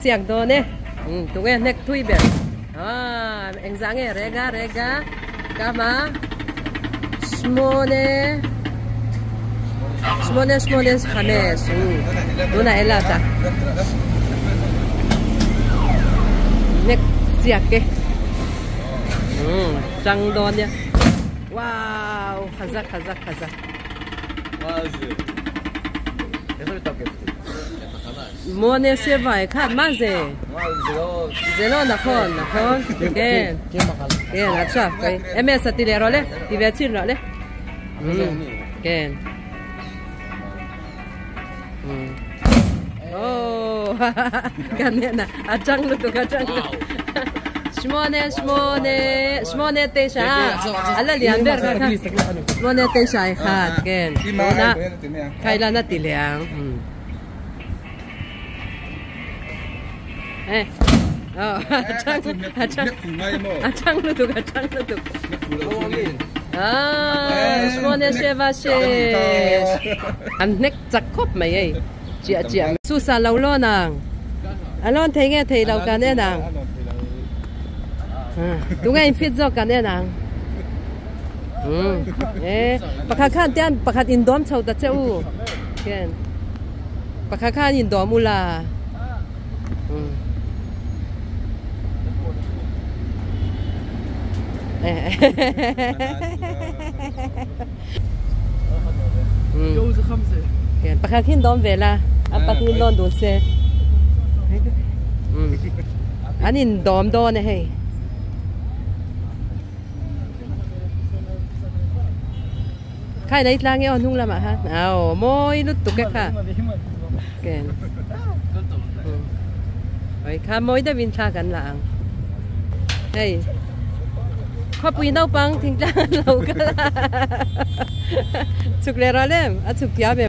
Siak dawn e. Umm tunge hnek thui ber. Aaa engzah nge rega rega kama shmone shmone shmone khamesh umm tunah ela ta hnek siak e umm tang dawn nia wow khazak khazak khazak. מונה שבע, אחד, מה זה? זה לא נכון, נכון? כן. כן, עכשיו. אמס, תראה, תבציר לו, כן. או, כנראה, הצ'אנג לוטוק, הצ'אנג לוטוק. 8, 8, 8, 9, עלה לי, אנדר, 8, 9, 1, כן. קיילה נתי לאן. A chang lutuk, a chang lutuk. Ah, 8, 7, 6. An hnek chak khawp mai hei. Chiah chiah. Susa lo lawn ang. A lawn thei nge thei lo kan en ang. Tunge in fit zawk kan en ang. E, pakhat khan tian pakhat in dawm chho ta che u. Ken. Pakhat khan in dawm ula. Pakhat hin dawm ve la a pahnih lawn dun se an in dawm dawn e hei khai lei tlang e aw hnung lamah khan aw mawi lutuk e kha ken oi kha mawi deuhin thla kan la ang hei khawpui naupang thingtlang an lo kal a chhuk leh ral em a chhuk thiam em.